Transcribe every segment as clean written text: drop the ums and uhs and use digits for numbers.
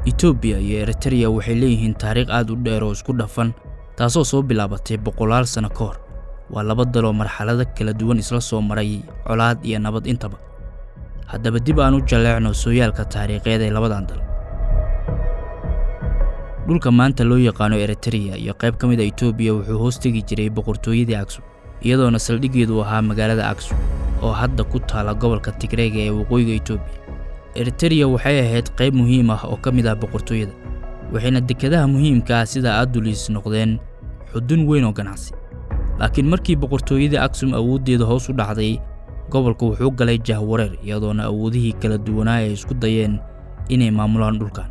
Itoobiya iyo Eritreya waxay leeyihiin taariikh aad u dheer oo isku dhafan, taasoo soo bilaabatay boqolaal sano ka hor. Waa laba daloo marxalado kala duwan isla soo maray, colaad iyo nabad intaba. Haddaba dib aan u jalleecno sooyaalka taariikheed ee labadan dal. Dhulka maanta loo yaqaano Eritreya iyo qayb ka mid ah Itoobiya wuxuu hoos tegi jiray boqortooyadii Aksum, iyadoona saldhiggeedu ahaa magaalada Aksum oo hadda ku taala gobolka Tigreega ee waqooyiga Itoobiya. Eritreya waxay ahayd qayb muhiim ah oo ka mid ah boqortooyada, waxayna dekedaha muhiimka ah sida Adulis noqdeen xudun weyn oo ganacsi. Laakiin markii boqortooyadii Aksum awooddeeda hoos u dhacday, gobolku wuxuu galay jahwareer, iyadoona awoodihii kala duwanaa ay isku dayeen inay maamulaan dhulkan.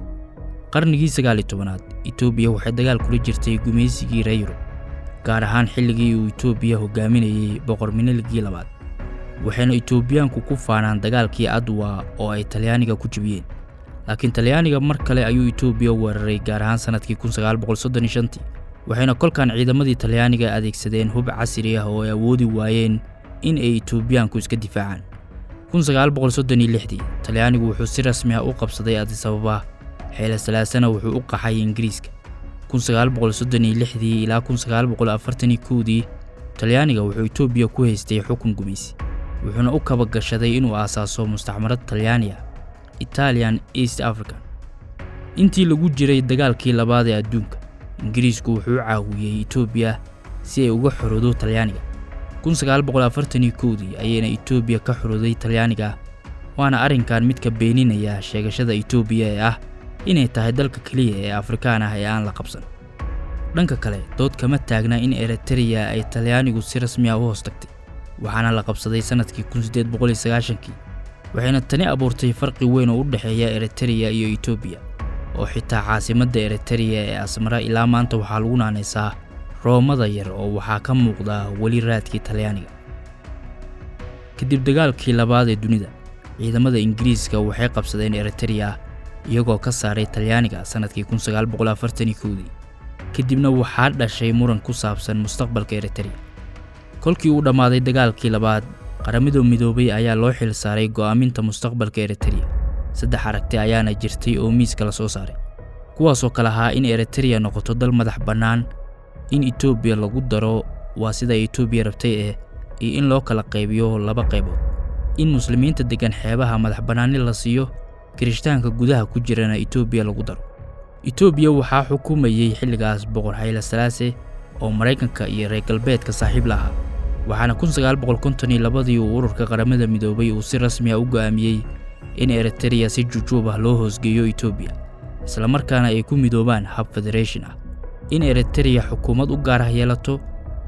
Qarnigii 19aad, Itoobiya waxay dagaal kula jirtay gumaysigii reer Yurub, gaar ahaan xilligii uu Itoobiya hogaaminayay Boqor Miniligii Labaad. Waxayna Itoobiyaanku ku faanaan dagaalkii Adwa oo ay Talyaaniga ku jebiyeen. Laakiin Talyaaniga mar kale ayuu Itoobiya weeraray, gaar ahaan sannadkii 1935tii, waxayna kolkan ciidamadii Talyaaniga adeegsadeen hub casri ah oo ay awoodi waayeen in ay Itoobiyaanku iska difaacaan. 1936dii Talyaanigu wuxuu si rasmi ah u qabsaday Addis Ababa, Xeele Salaasena wuxuu u qaxay Ingiriiska. 1936dii ilaa 1941dii Talyaaniga wuxuu Itoobiya ku haystay xukun gumaysi, wuxuuna u kaba gashaday inuu aasaaso mustacmarad Talyaani ah, Italian East African. Intii lagu jiray dagaalkii labaad ee adduunka, Ingiriisku wuxuu caawiyey Itoobiya si ay uga xorowdo Talyaaniga. 1941dii ayayna Itoobiya ka xorowday Talyaaniga, waana arrinkan midka beeninaya sheegashada Itoobiya ee ah inay tahay dalka keliya ee Afrikaan ah ee aan la qabsan. Dhanka kale, dood kama taagna in Eritreya ay Talyaanigu si rasmi ah u hoos tagtay, waxaana la qabsaday sannadkii 1890kii, waxayna tani abuurtay farqi weyn oo u dhexeeya Eritreya iyo Itoobiya, oo xitaa caasimadda Eritreya ee Asmara ilaa maanta waxaa lagu naanaysaa Roomada yar, oo waxaa ka muuqda weli raadkii Talyaaniga. Kadib dagaalkii labaad ee dunida, ciidamada Ingiriiska waxay qabsadeen Eritreya, iyagoo ka saaray Talyaaniga sannadkii 1941dii. Kadibna waxaa dhashay muran ku saabsan mustaqbalka Eritreya. Kolkii uu dhammaaday dagaalkii labaad, Qaramada Midoobay ayaa loo xil saaray go'aaminta mustaqbalka Eritreya. Saddex aragti ayaana jirtay oo miiska la soo saaray, kuwaasoo kale ahaa in Eritreya noqoto dal madax bannaan, in Itoobiya lagu daro, waa sida Itoobiya rabtay iyo in loo kala qaybiyo laba qaybood, in Muslimiinta deggan xeebaha madax bannaani la siiyo, Kirishtaanka gudaha ku jirana Itoobiya lagu daro. Itoobiya waxaa xukumayey xilligaas Boqor Xayle Salaase oo Maraykanka iyo reer galbeedka saaxiib la ahaa, waxaana 1952dii uu ururka Qaramada Midoobay uu si rasmi ah u go'aamiyey in Eritreya si jujuub ah loo hoosgeeyo Itoobiya, islamarkaana ay ku midoobaan hab federation ah, in Eritreya xukuumad u gaar ah yeelato,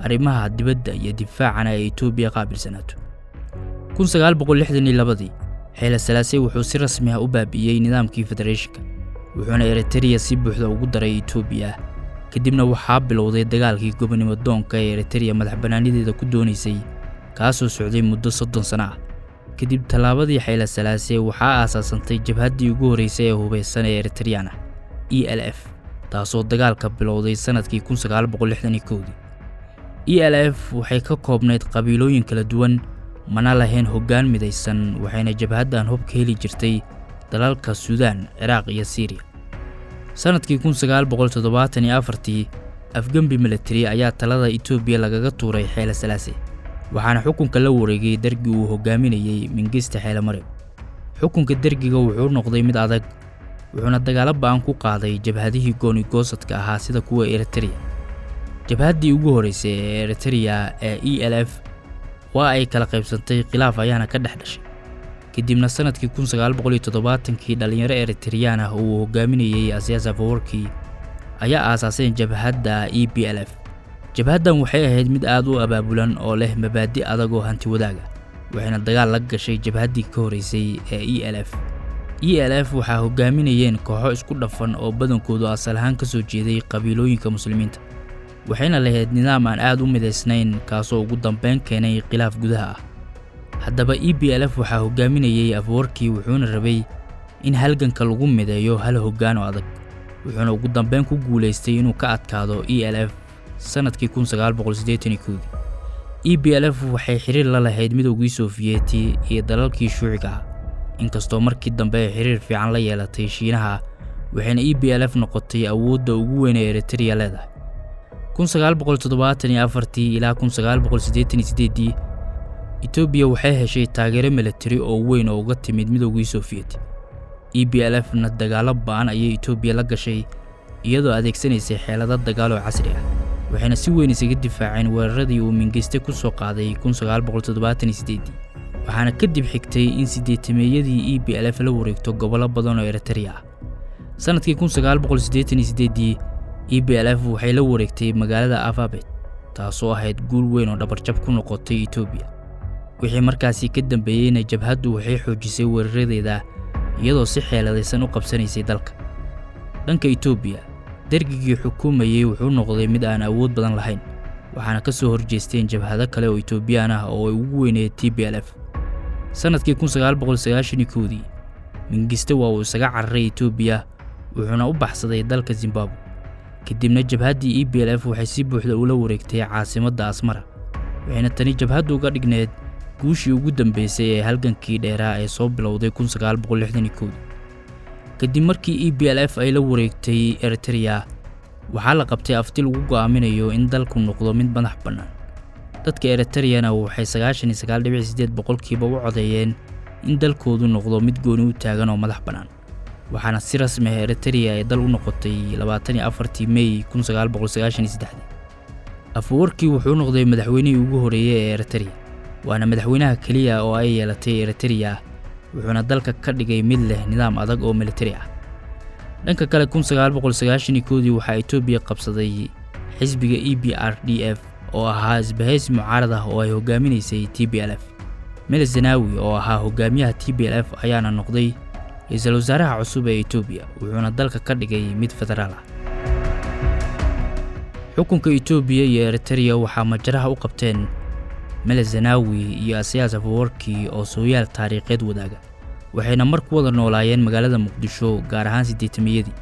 arrimaha dibadda iyo difaacana ay Itoobiya qaabilsanaato. 1962dii Xeele Salaase wuxuu si rasmi ah u baabi'iyey nidaamkii federationka, wuxuuna Eritreya si buuxda ugu daray Itoobiya. Kadibna waxaa bilowday dagaalkii gobonimo doonka ee Eritreya madax bannaanideeda ku doonaysay, kaasoo socday muddo 30 sano ah. Kadib tallaabadii Xayle Salaase, waxaa aasaasantay jabhaddii ugu horreysay ee hubaysan ee Eritreyaan ah, ELF, taasoo dagaalka bilowday sannadkii 1961dii. ELF waxay ka koobnayd qabiilooyin kala duwan, mana lahayn hoggaan midaysan, waxayna jabhaddan hub ka heli jirtay dalalka Suudaan, Ciraaq iyo Siiriya. Sannadkii 1974tii afgembi militari ayaa talada Itoobiya lagaga tuuray Xeele Salaase, waxaana xukunka la wareegay Dergi uu hogaaminayey Mingiste Xeele Maryam. Xukunka Dergiga wuxuu noqday mid adag, wuxuuna dagaalo ba'an ku qaaday jabhadihii gooni-goosadka ahaa sida kuwa Eritreya. Jabhaddii ugu horreysay ee Eritreya ee ELF waa ay kala qaybsantay, khilaaf ayaana ka dhex dhashay. Kadibna sannadkii 1970kii dhallinyaro Eritreyaan ah oo uu hogaaminayey Asiyaas Afawarki ayaa aasaaseen jabhadda EPLF. Jabhaddan waxay ahayd mid aad u abaabulan oo leh mabaadi' adag oo hanti wadaaga, waxayna dagaal la gashay jabhaddii ka horreysay ee ELF. ELF waxaa hogaaminayeen kooxo isku dhafan oo badankoodu asal ahaan ka soo jeeday qabiilooyinka Muslimiinta, waxayna lahayd nidaam aan aad u midaysnayn, kaasoo ugu dambeyn keenay khilaaf gudaha ah. Haddaba EPLF waxaa hogaaminayey Afwarki, wuxuuna rabay in halganka lagu mideeyo hal hoggaan oo adag, wuxuuna ugu dambeyn ku guulaystay inuu ka adkaado ELF sannadkii 1981dii. EPLF waxay xiriir la lahayd Midowgii Sofiyeeti iyo dalalkii shuuciga ah, inkastoo markii dambe ay xiriir fiican la yeelatay Shiinaha. Waxayna EPLF noqotay awoodda ugu weyn ee Eritrea leedahay. 1974-tii ilaa 1988-dii Etoobiya waxay heshay taageero militari oo weyn oo uga timid Midowgii Sofiyeeti. EPLF na dagaallo ba'an ayay Etoobiya la gashay, iyadoo adeegsanaysay xeelado dagaal oo casri ah, waxayna si weyn isaga difaaceen weeraradii uu Mingiste ku soo qaaday 1978-dii. Waxaana kadib xigtay in siddeetameeyadii EPLF la wareegto gobollo badan oo Eritrea ah. Sanadkii 1988-dii EPLF waxay la wareegtay magaalada Afabet, taasoo ahayd guul weyn oo dhabarjab ku noqotay Etoobiya. Wixii markaasi ka dambeeyeyna jabhaddu waxay xoojisay weeraradeeda, iyadoo si xeeladaysan u qabsanaysay dalka. Dhanka Etoobiya, Dergigii xukumayey wuxuu noqday mid aan awood badan lahayn, waxaana ka soo horjeesteen jabhado kale oo Etoobiyaan ah oo ay ugu weyneed TPLF. Sanadkii 1991-dii Mingiste waa uu isaga cararay Etoobiya, wuxuuna u baxsaday dalka Zimbabwe. Kadibna jabhaddii EPLF waxay si buuxda ula wareegtay caasimadda Asmara, waxayna tani jabhaddu uga dhigneed guushii ugu dambeysay ee halgankii dheeraa ee soo bilowday 1961-dii. Kadib markii EPLF ay la wareegtay Eritrea, waxaa la qabtay afti lagu go'aaminayo in dalku noqdo mid madax bannaan. Dadka Eritreyana waxay 99.8% u codeeyeen in dalkoodu noqdo mid gooni u taagan oo madax bannaan, waxaana si rasmi ah Eritrea ay dal u noqotay 24-tii Mey 1993-dii. Afwerki wuxuu noqday madaxweynihii ugu horreeyey ee Eritrea, waana madaxweynaha keliya oo ay yeelatay Eritrea, wuxuuna dalka ka dhigay mid leh nidaam adag oo militari ah. Dhanka kale, 1991-dii waxaa Etoobiya qabsaday xisbiga EPRDF oo ahaa isbahaysi mucaarad ah oo ay hogaaminaysay TPLF. Meles Zenawi oo ahaa hogaamiyaha TPLF ayaana noqday ra-iisul wasaaraha cusub ee Etoobiya, wuxuuna dalka ka dhigay mid federaal ah. Xukunka Etoobiya iyo Eritrea waxaa majaraha u qabteen Meles Zenawi iyo Isaias Afwerki oo sooyaal taariikheed wadaaga, waxayna mar ku wada noolaayeen magaalada Muqdisho, gaar ahaan siddeetamiyadii,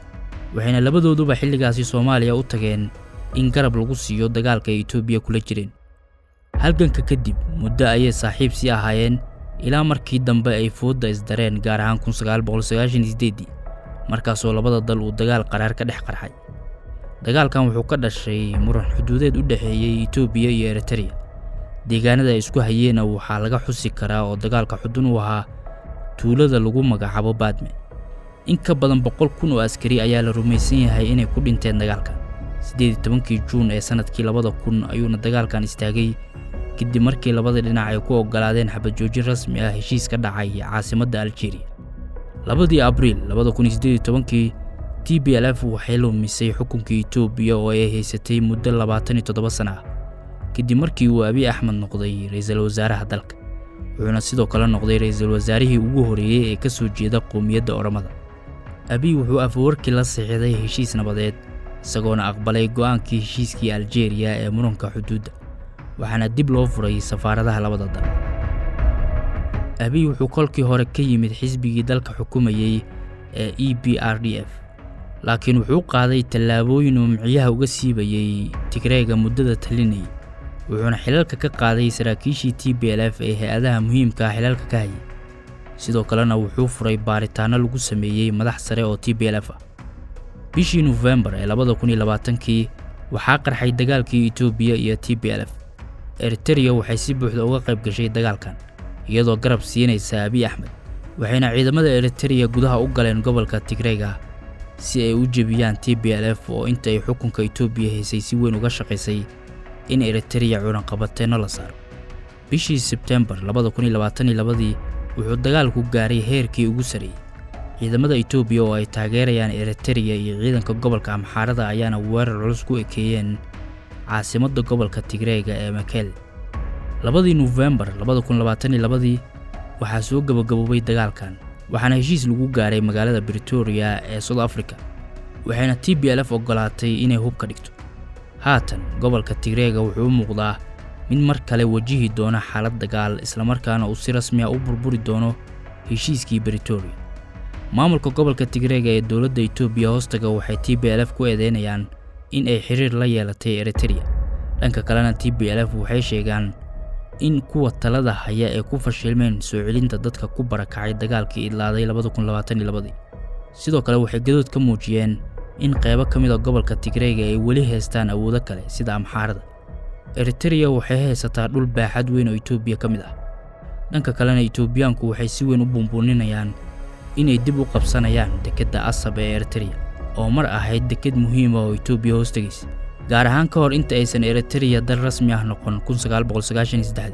waxayna labadooduba xilligaasi Soomaaliya u tageen in garab lagu siiyo dagaalka ay Etoobiya kula jireen. Halganka kadib muddo ayay saaxiib sii ahaayeen, ilaa markii dambe ay foodda isdareen, gaar ahaan 1998-dii, markaasoo labada dal uu dagaal qaraar ka dhex qarxay. Dagaalkan wuxuu ka dhashay muran xuduudeed u dhexeeyey Etoobiya iyo Eritrea. Deegaanada ay isku hayeenna waxaa laga xusi karaa oo dagaalka xudun u ahaa tuulada lagu magacaabo Baadme. In ka badan 100,000 oo askari ayaa la rumaysan yahay inay ku dhinteen dagaalkan. 18-kii Juun ee sanadkii 2000 ayuuna dagaalkan istaagay, kadib markii labada dhinac ay ku oggolaadeen xabad joojin rasmi ah heshiis ka dhacay caasimadda Aljeeriya. 2-dii Abriil 2018-kii TPLF waxay lumisay xukunkii Etoobiya oo ay haysatay muddo 27 sano ah, kadib markii uu Abiy Axmed noqday ra-iisul wasaaraha dalka, wuxuuna sidoo kale noqday ra-iisul wasaarihii ugu horreeyey ee ka soo jeeda qowmiyadda Oromada. Abiy wuxuu Afwerki la saxiixday heshiis nabadeed, isagoona aqbalay go'aankii heshiiskii Aljeeriya ee muranka xuduudda, waxaana dib loo furay safaaradaha labada dal. Abiy wuxuu kolkii hore ka yimid xisbigii dalka xukumayey ee EPRDF, laakiin wuxuu qaaday tallaabooyin uu miciyaha uga siibayey Tigreega muddada talinayay, wuxuuna xilalka ka qaaday saraakiishii TPLF ee hay-adaha muhiimka ah xilalka ka hayay. Sidoo kalena wuxuu furay baaritaanno lagu sameeyey madax sare oo TPLF ah. Bishii Nofembar ee 2020-kii waxaa qarxay dagaalkii Etoobiya iyo TPLF. Eritereya waxay si buuxda uga qayb gashay dagaalkan, iyadoo garab siinaysa Abiy Axmed, waxayna ciidamada Eritereya gudaha u galeen gobolka Tigreyga si ay u jebiyaan TPLF oo inta ay xukunka Etoobiya haysay si weyn uga shaqaysay in Eritereya cunaqabateenno la saaro. Bishii Sebtembar 2022-dii wuxuu dagaalku gaaray heerkii ugu sarreeyey. Ciidamada Etoobiya oo ay taageerayaan Eritereya iyo ciidanka gobolka Amxaarada ayaana weerar culus ku ekeeyeen caasimadda gobolka Tigreega ee Mekelle. 2-dii Nofembar 2022-dii waxaa soo gebagaboobay dagaalkan, waxaana heshiis lagu gaaray magaalada Pretoria ee South Africa, waxayna TPLF oggolaatay inay hub ka dhigto. Haatan gobolka Tigreega wuxuu u muuqdaa mid mar kale wajihi doona xaalad dagaal, islamarkaana uu si rasmi ah u burburi doono heshiiskii Pretoria. Maamulka gobolka Tigreega ee dowladda Etoobiya hoostaga waxay TPLF ku eedeynayaan in ay xiriir la yeelatay Eritereya. Dhanka kalena TPLF waxay sheegaan in kuwa talada haya ee ku fashilmeen soo celinta dadka ku barakacay dagaalkii idlaaday 2022-dii. Sidoo kale waxay gadood ka muujiyeen in qaybo ka mid ah gobolka Tigreyga ay weli haystaan awoodo kale sida Amxaarada. Eritrea waxay haysataa dhul baaxad weyn oo Itoobiya ka mid ah. Dhanka kalena, Itoobiyaanku waxay si weyn u buunbuuninayaan inay dib u qabsanayaan dekedda Asab ee Eritrea, oo mar ahayd deked muhiim ah oo Itoobiya hoos tegaysa, gaar ahaan ka hor inta aysan Eritrea dal rasmi ah noqon 1993.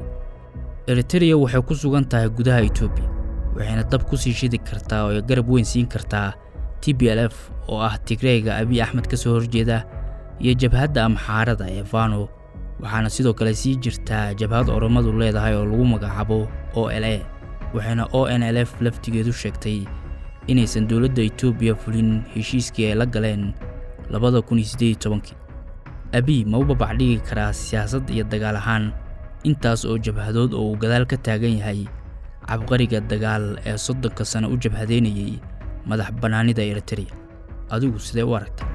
Eritrea waxay ku sugan tahay gudaha Itoobiya, waxayna dab ku sii shidi kartaa oo ay garab weyn siin kartaa TPLF, oo ah Tigreyga Abiy Axmed ka soo horjeeda, iyo jabhadda Amxaarada ee Fano. Waxaana sidoo kale sii jirtaa jabhad Oromadu leedahay oo lagu magacaabo OLA, waxayna ONLF laftigeedu sheegtay inaysan dowladda Itoobiya fulin heshiiskii ay la galeen 2018-kii. Abiy ma u babacdhigi karaa siyaasad iyo dagaal ahaan intaas oo jabhadood oo uu gadaal ka taagan yahay cabqariga dagaal ee 30-ka sano u jabhadeynayay madax bannaanida Eritrea? Adigu sidee u aragtaa?